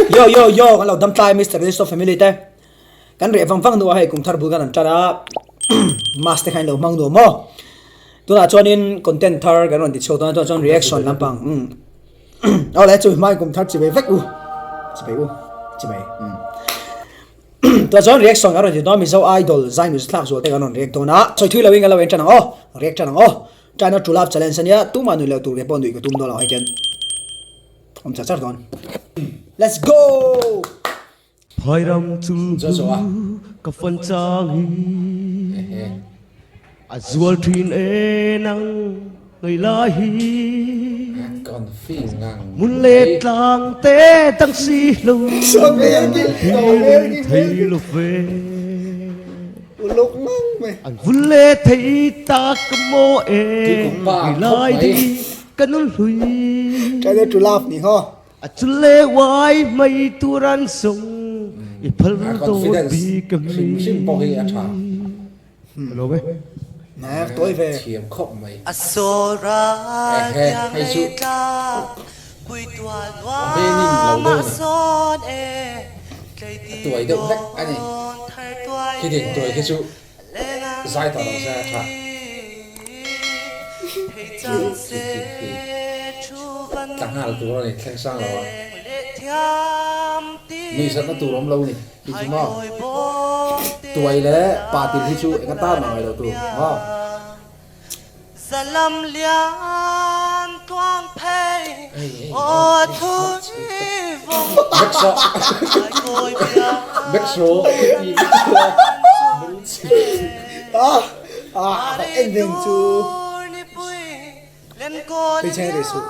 Yo yo yo kan lo dam tlai Mister Risto family te kan reh vang vang hnuah hei kum thar bul kan han tan a mask te kha in lo hmang nuam maw tunah chuanin content thar kan rawn ti chhuak dawn a tunah chuan reaction lampang umm aw le chu hmai kum thar chi ve vek u chi ve u chi ve umm tunah chuan reaction kan rawn ti dawn a Mizo idol zai nu thlak zual te kan rawn react dawn a sawi thui loin kan lo en tan ang aw react tan ang aw China true love challenge ania tumah nuih loh tur ke pawh nuih ka tum dawn lo hei hian awm char char dawn let's go Phairam chul ka fan chang hi a zual thin e nang ngai lai hi mun le tlang te dang si lo thei lo ve Uluk ngang mai. An vul le thei tak maw e Ngai lai di ka nun hlui. Try not to laugh ni ho. A chul le uai mai tur an sung i phal dawt bik a mi. Hrim hrim pawh hi a tha. Lo ve. Na tawi ve. Thiam khawp mai. A sawra Ehe tiang hei chu ei tla pui tual a meaning lo nuam deuh a a ni. sawn e. A tuai deuh hlek a ni. Khi ding tuai khi chu zai tawh lo se a tha. Khi khi khi tla nghal tur a ni thleng sang lo a. Nuihzatna tur awm lo ni khi chu maw. Tuai leh pa til hi chu eng atan mah ngaih loh tur maw. Zalam lian tuang phei aw thui vawng ai kawi bia Ah ah en veng chu Hei cheng rih suh.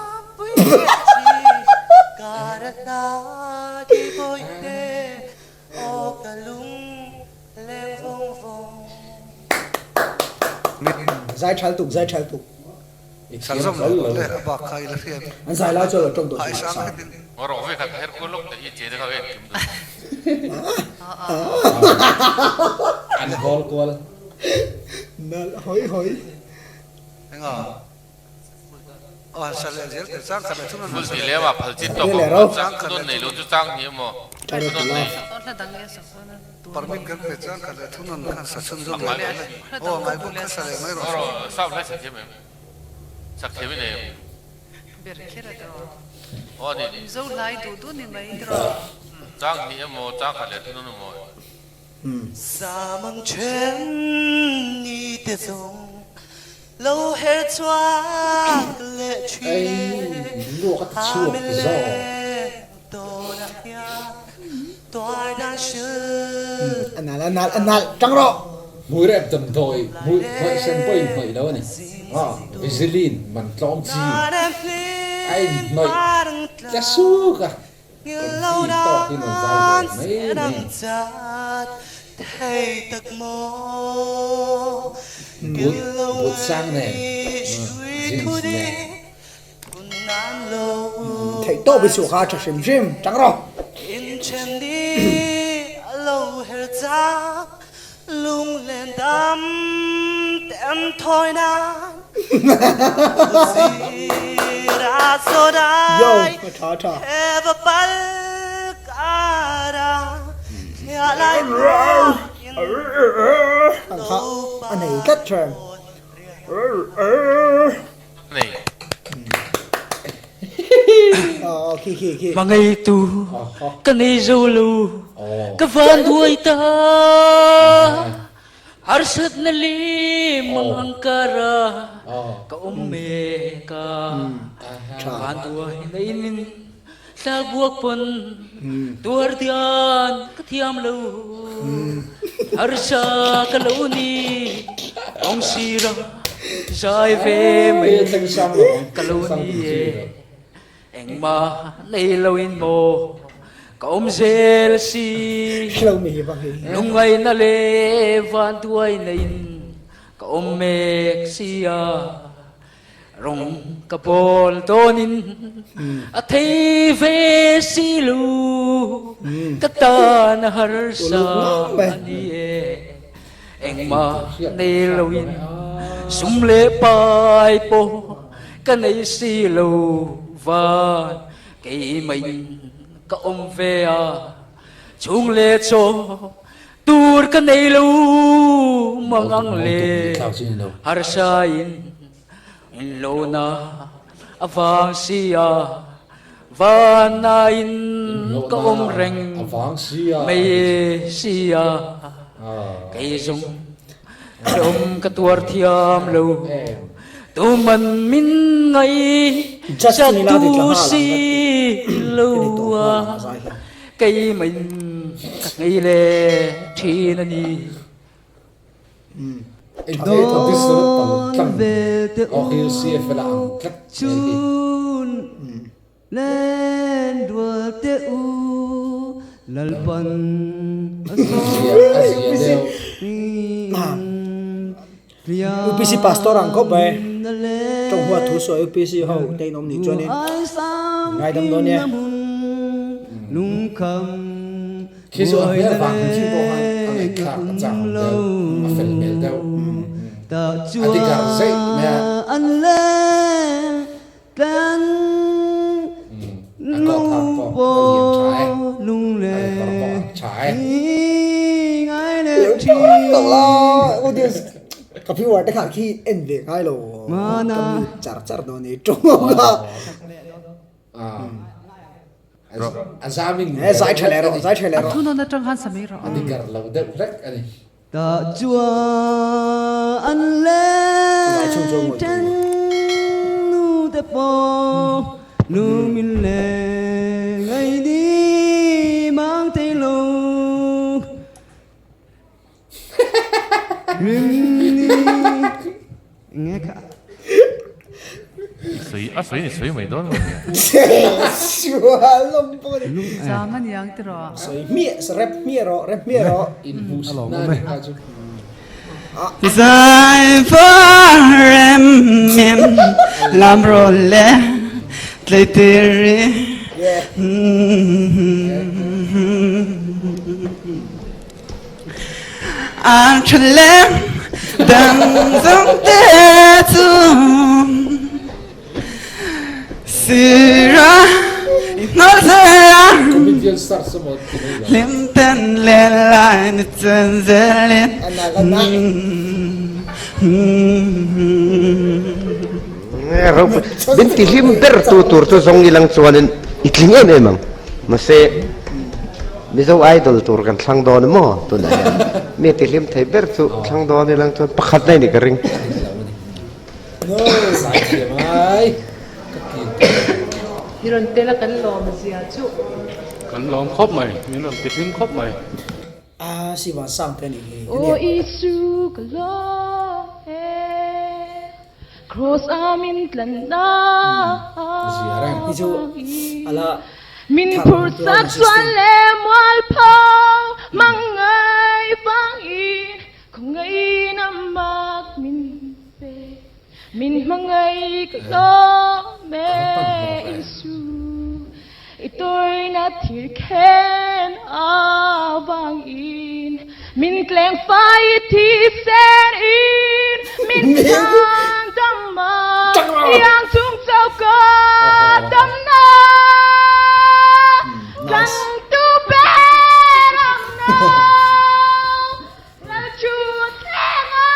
Zai thal tuk zai thal tuk. An zai lai chuan lo tawng tawh suh sa. An hawl kual. Nalh hawi hawi. Lo her chhuak leh thin Ei, luak a ti chhuak zawk. A nal a nal a nal tang rawh. Hmui rep damdawi hmui hnawih sen pawh in hnawih lo a ni. Vaseline man tlawm chi a in hnawih tle suk a. Confi tawk in rawn zai ve mai mai. But but sang nen jeans nen. Theih tawp hi chu kha a tha hrim hrim tang rawh. Yo, a tha a tha. Ang kha a nei tlat thin. Hmangaitu ka nei zo lo, ka van duai ta. Harsatna leh mang angkara ka awm mek a, van duai nei min tlakbuak pawn tuar dian ka thiam lo. Harsa ka lo ni kawng sira zai ve mai ka lo ni e. Engmah nei loin maw ka awm zel si. Lungngaihna leh vanduaina in ka awm mek si a. Rawng ka bawl dawnin a thei ve si lo. Ka tan a harsa a ni e. Engmah nei loin sum leh pai pawh ka nei si lo van keimah in ka awm ve a, chhung leh chaw tur ka nei lo mangang leh harsa in inlona avang si a, vanna in ka awm reng mai si a, kei zawng Hrehawm ka tuar thiam lo tuman min ngaih chatu si lo a, keimahin ka ngei leh thin a ni. Dawn vel te u chun Len dual teh u Lalpan a sawi UPC pastor ang khawp mai tawng huat thu sawi UPC ho te in awm nih chuanin ngaidam dawn nia. Khi chu a hmel vang hrim hrim pawh khan a ngaihthlak a chak awm deuh, a fel hmel deuh. A digar zeih mai a. Kan A kawt hak pawh a lian tha e, a kawr pawh a tha e. Ka viewer te kha khi en ve ngai lo ka mute char char dawn e tawng a. A zamin zai tha leh rawh zai tha leh rawh. A thunawn atang khan sa mai rawh. A digar lo deuh hlek a ni. Tah chuan le then nu te pawh nu min le ngai ni mang thei lo rim ni nge kha. I sawi a sawi ni sawi mai dawn maw nia. Sual awm pawh a ni. Zam a niang tiraw. Sawi hmiah rep hmiah rawh rep hmiah rawh. Inhmuhsitna a ni kha chu. Zai var em em lam rawl le tleitir i. An tha lem dang zong te chu sira i hnol zela Comedian stars emaw ti mai lo. Hlim ten le lai ni chen zelin. Min ti hlim ber tu tur chu zawng ilang chuanin i tling em em ang. Mahse Mizo Idol tur kan thlang dawn emaw tunah hian mi ti hlim thei ber chu thlang dawn ilang chuan pakhat na i ni ka ring. I rawn tel a kan lawm zia chu. Kan lawm khawp mai, min rawn ti hlim khawp mai. A si van sang te ni hi. Aw Isu ka lawm e, Cross a min tlan na Hi chu ala Min phur sak sual le mual pho mang ngai vang in Khawngaih na mak min pe Min hmangaih ka lawm e Isu I tuarna thir khen avangin Min tleng fai i thisen in Min chhan dam a Iang chung chau ka dam na Tlang tu ber ang na Lal chu thleng a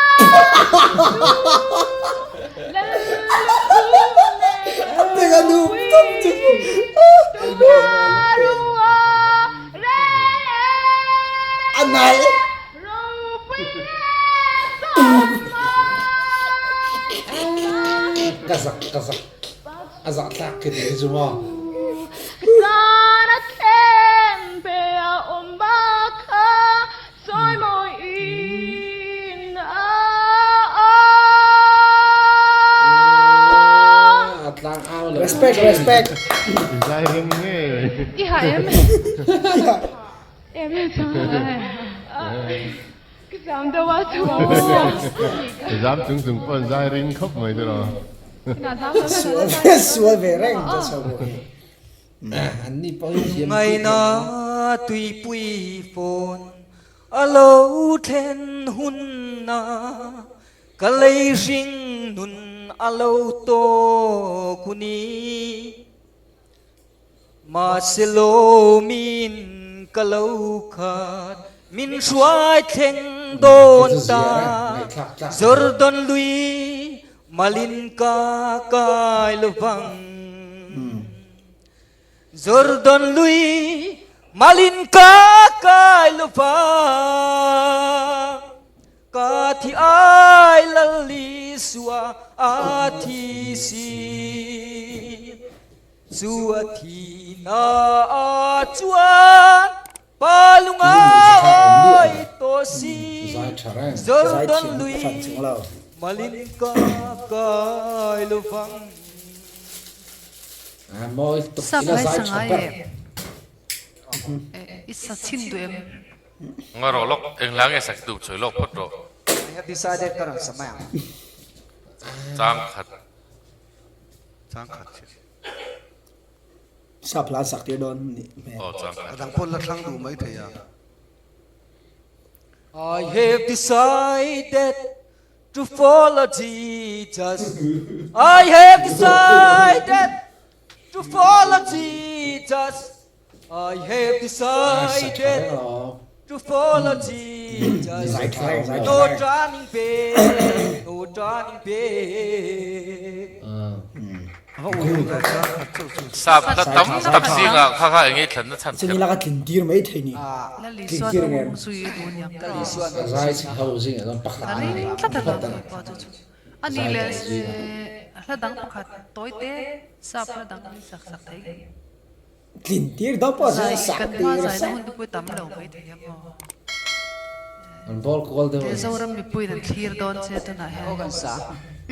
Lal lukhum Ka zak ka zak a zah tlak khi ti hi chu maw. Respect respect. Zai ring ngei. I ha em? Em Ka zam deuh a chu. Zam chung chung pawn zai ring khawp mai chu lo. Sual sual ve reng ta chho bawk hi. An ni pawh hi thiam Ngaina tuipui fawn a lo thlen hun a, ka lei hring nun a lo tawk hun i. Mahse lawmin ka lo khat min hruai thleng dawn ta Jordan lui malin ka kai lovang Jordan lui malin ka kai lovang Ka thi ai Lal Isua a thi si Chu a thi na ah chuan Pa lunga awi tawh si Jordan lui malin ka kai lovang. Sap lai sa ngai em? I sa chhin duh em? Nga rawh lawk, eng hla nge sak duh chhawi lawk phawt rawh. I have decided ka rawn sa mai ang. Chang khat. Chang khat chiah. Sap hla sak tir dawn nih hmel. Aw chang khat. A dang pawh la thlang duh mai thei a. I have decided to follow Jesus I have decided to follow Jesus I have decided to follow Jesus No turning back No turning back Sap hla tam tak zingah kha kha eng nge thlan na chhan Chumi laka tlin tir mai thei ni. Tlin tir ngem. Zai chhe ho zingah chuan pakhat a ni. Ani leh hla dang pakhat tawi te sap hla dang sak sak thei. Tlin tir deuh pawh zai sak Kan hma tir zaina sak. hun te pawh tam lo mai thei a maw. An ball kual deuh a ni. Zoram mipuiin an thlir dawn che tunah hian.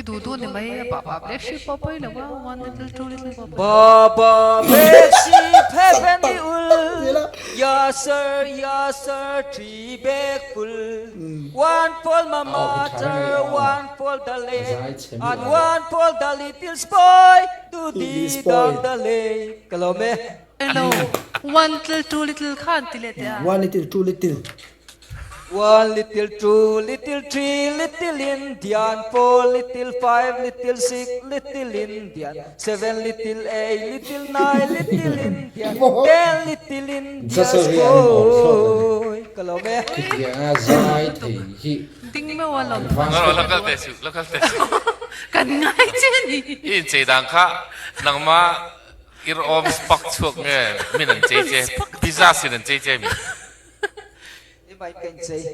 I duh duh ni mai a bah bah blek hri pawh pawi lo a, one little two little pawh pawi lo. Baba bek si phe ni ul ya sir ya sir three bek full one for my mother one for the late and one for the little boy Tu ti dang da le ka lawm e. Hello, one little two little kha an ti leh teh a. One little two little. One little two little three little Indian four little five little six little Indian seven little eight little nine little Indian ten little Indians boy ka lawm e. Khitianga zai thei hi. Ding meuh a lawm. Nga rawh la kal teh suh, la kal teh suh. Kan ngai che ni. I inchei dan kha nangma ir awm spak chhuak nge min an chei che, pizza sin an chei che mi? I mai ka inchei.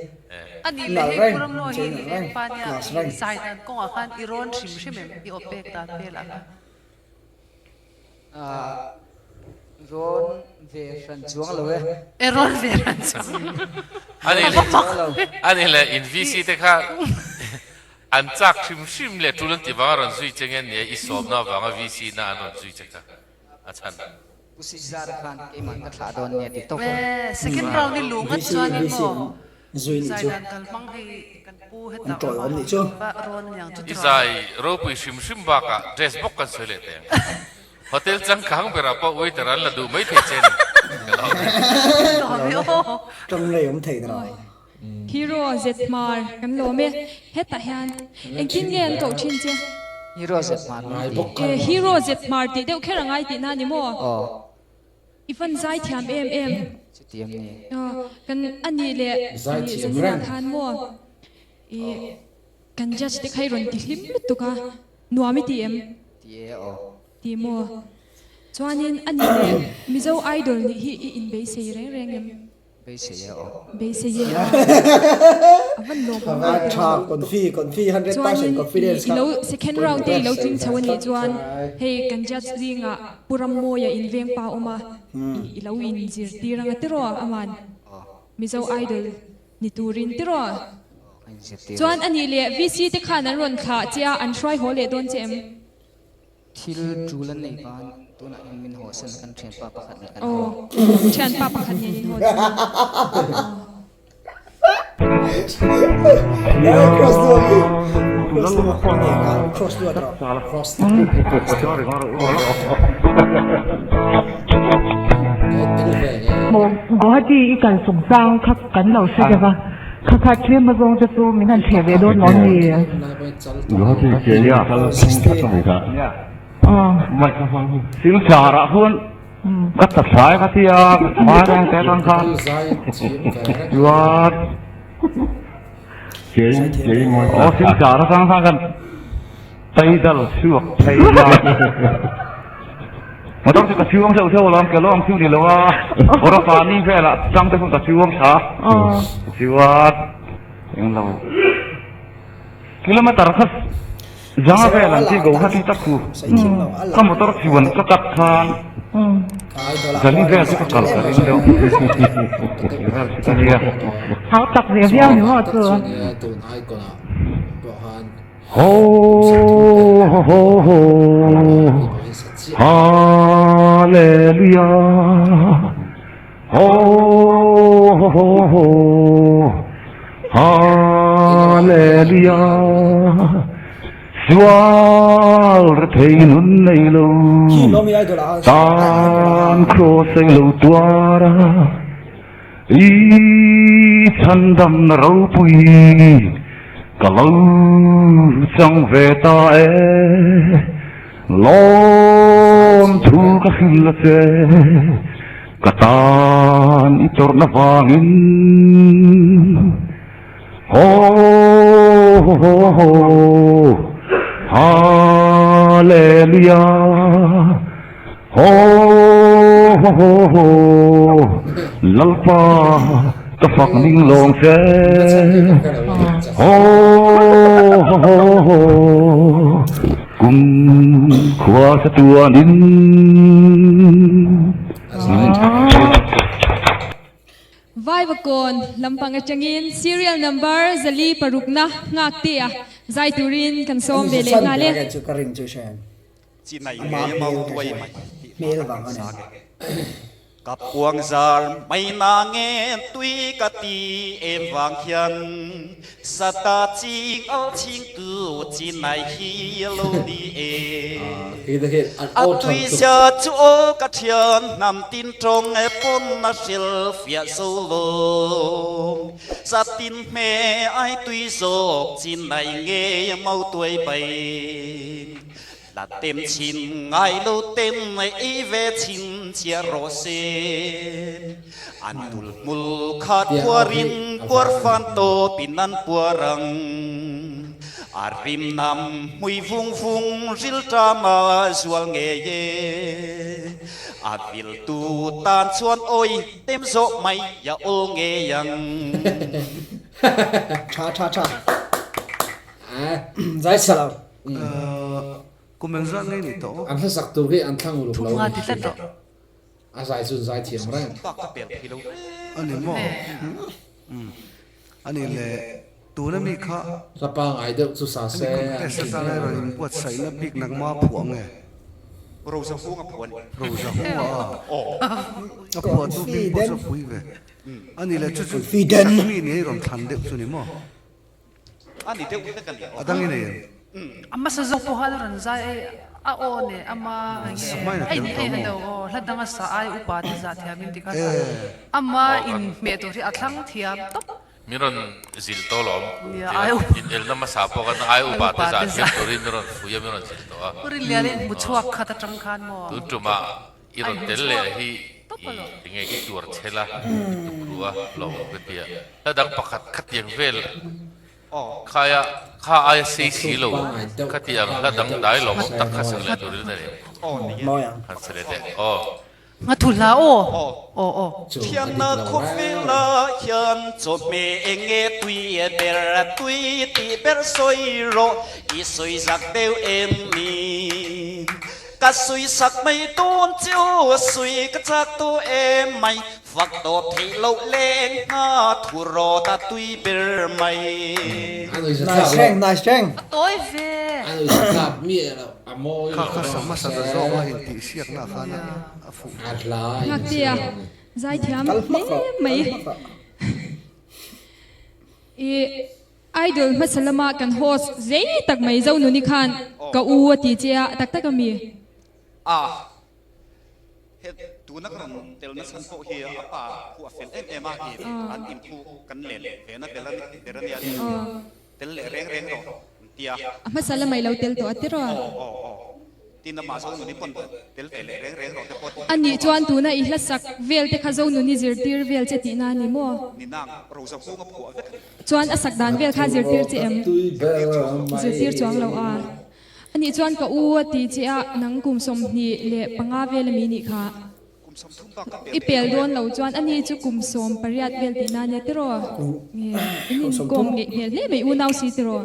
A nih leh hei Pu Ramnaw hi i veng pa nia i zai dan kawngah khan i rawn hrim hrim em i aw pek dan velah khan? Rawn ve hran chuang lo e. E rawn ve hran chuang. A nih leh in VC te kha an chak hrim hrim leh tul an tih vanga rawn zui che nge nia i sawmna avanga VC na an rawn zui che kha a chhan. Pu Sizara khan keimah ka thlah dawn nia ti tawp a. E second round i luh ngat chuan in maw Zui nih chu. Zai dan kal hmang hei kan pu An hetah tawi awm awm a nih chu. va rawn niang chu I tiraw. zai ropui hrim hrim bakah dress bawk kan sawi leh teng. Hotel changkang berah pawh waiter an la duh mai thei che ni. Ka lo awm e. Lawm e aw. Tawng lei awm thei tiraw. Hero Zmar kan lawm e. Hetah hian engtin nge an koh thin che? Hero Zmar min ti. Hero Zmar tih deuh kher a ngai tihna ni maw? Aw. I van zaithiam em em. Chutiang ni. Aw kan a nih leh Zaithiam zanin ah reng. khan maw i kan judge te kha i rawn ti hlim lutuk a, nuam i ti em? Ti e aw. Ti maw? Chuanin a nih leh Mizo Idol nih hi i inbeisei reng reng em? Beisei e aw. Beisei e a. A van lawm awm A ve. tha confi confi 100% Chuanin confidence i kha lo second round te i lo tling chho a nih chuan hei kan judge zingah Pu Rammawia in veng pa awm a i lo in zirtir anga tiraw aman Mizo Idol ni turin tiraw. Chuan a nih leh VC te khan an rawn thlah che a an hruai haw leh dawn che em? Thil tul an nei van tunah hian min haw san kan thianpa pakhat nen kan haw. Aw, thianpa pakhat nen in haw dawn. Cross duat hi. Cross duat cross duat rawh. Cross. Guwahati i kal chungchang kha kan lo hre deuh a, kha kha tlem azawng te chu min han thleh ve dawn lo ni. Guwahati Kenya kal thleng kha. Silchar ah khuan. Ka ta thlai ka tia hmai reng te atang khan chuan aw silchar atang khan kan paidal chhuak phei a motor chu ka chuang theuh theuh alawm ke lawng chu ni lo a Borapani velah tang te pawh ka chuang tha chuan englo Kilometer kha zanga vel an tih Guwahati tak chu ka motor chuan ka cut khan zali vel chu ka kal ka ring deuh vel chu ka nia. Hau tak ve viau ni maw chu. Ho ho ho ho Hallelujah Ho ho ho ho Hallelujah Sual re thei nun nei lo Tan cross ei lo tuar a I chhandam na ropui Ka lo chang ve ta e Lawm thu ka hrilh a che. Ka tan i tawrhna vangin Ho ho ho Hallelujah Ho ho ho Lalpa ka fak ning lawng che Ho ho ho Kum khua sa tuanin. Vaivakawn lampang atangin serial number 406 na nghak te a zai turin kan sawm ve leh nghal e. Chinai ngei mau tuai mai tih hla kan rawn sa ke. Ka puang zar mai na nge tui ka ti em vang hian Sata ching al ching tu chinai hi lo ni e. A tui zia chu aw ka thian hnam tin tawng e pawn a hril fiah zo lo. Satin hme ai tui zawk chinai ngei mau tuai bai. La tem chin ngai lo tem ei ve chin chiah rawh se. An tul hmul khat puarin puar fan tawpin an puar ang. A rim nam hmui vung vung ril ṭam a zual ngei e. A vil tu tan chuan awi tem zawh mai a awl ngei ang. Tha tha tha. Zai sa lo. Kum engzat ngei ni tawh? An hlasak tur hi an thlang uluk lo Thunga ti tlat rawh. A zai chu zai thiam reng. A ni maw? A ni le, tuna mi kha. Hla pangai deuh chu sa se. Hemi contest atanga i rawn inbuatsaihna bik nangma phuah nge? Rosa Hunga phuah a ni. Rosa Hunga a? A phuahtu hming pawh chu a pui ve. A ni le, chu chu mi ni i rawn thlan deuh chu ni maw? A ni deuh hlek a ni. A dang i nei em? A hmasa zawk pawh khan a rawn zai ei a aw nen ama enge ei ni ei lo aw hla danga sa ai upa te zah thiam in ti kha sa ama in hmeh tur hi a thlang thiam tawp. Min rawn zilh tawh lawm in elna hmasa pawh khan ai upa te zah thiam turin min rawn fui a min rawn zilh tawh a. Pu Rinlianin hmu chhuak khat atang khan maw. Tun tumah I rawn tel leh hi i enge i tuar chhel a, i tum ruh a lawm ka ti a. Hla dang pakhat khatiang vel khaia kha aia sei si lo khatiang hla dang dai lawm awm tak kha sak leh tur in a ni. Han sa leh teh aw. Nga thu hla aw aw aw. Thianna khawvela hian chawhmeh enge tui ber tui tih ber sawi rawh i sawi zak deuh em ni? Ka sui sak mai dawn che u, sui ka chak tawh em mai, fak tawp theih loh leng ngha thu rawt a tui ber mai. Nice reng, nice reng. A tawi ve. Kha kha sa hmasa ta zawk a intihsiakna khan a fuh. Ngaktea zaithiam hle mai. I Idol hmasa lama kan host zei tak mai Zonuni khan ka u a ti che a, tak tak a mi? A, he tuna ka rawn tel nachhan pawh hi a pa khu a fel em em a, i an inphu kan len ve na ber a nia ni, tel leh reng reng rawh an ti a. A hmasa lamah i lo tel tawh a tiraw? Aw, aw, aw. Tin amah Zonuni pawn tel ve leh reng reng rawh te pawh ti A nih chuan tuna i hlasak vel te kha Zonuni zirtir vel che tihna a ni maw? Ni nang, Rosa hunga phuah vek a ni. Chuan a sak dan vel kha zirtir che em? Zirtir chuang lo a. A nih chuan ka u a ti che a, nang kum 25 vel a mi nih kha. I pel dawn lo chuan ani chu kum 18 vel tihna ania tiraw? Nge in inkawm ngeih hmel hle mai unau si tiraw?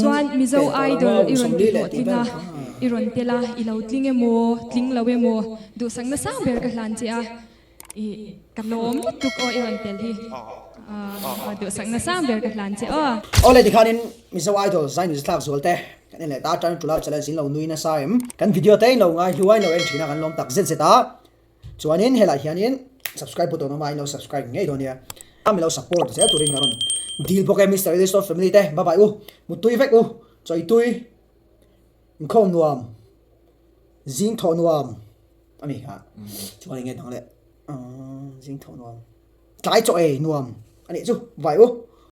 Chuan Mizo Idol i rawn ti hlawhtling a, i rawn tel a, i lo tling emaw, tling lo emaw, duhsakna sang ber ka hlan che a, i ka lawm lutuk aw i rawn tel hi, aw duhsakna sang ber ka hlan che aw. Awle tikhanin Mizo Idol zai nuih thlak zual te kan en leh ta tan tula chale zin lo nui nasa em. Kan video te in lo ngai hluai lo en thin a kan lawm tak zet zet a. Chuanin helai hianin subscribe button awm a in lo subscribe ngei dawn nia. Mi lo support zel turin ka rawn deal bawk e Mister Eliso family te bye bye u muttui vek u chawitui inkhawm nuam zing thawh nuam a ni kha chuan enge dang leh zing thawh nuam tlai chaw ei nuam a nih chu vai u.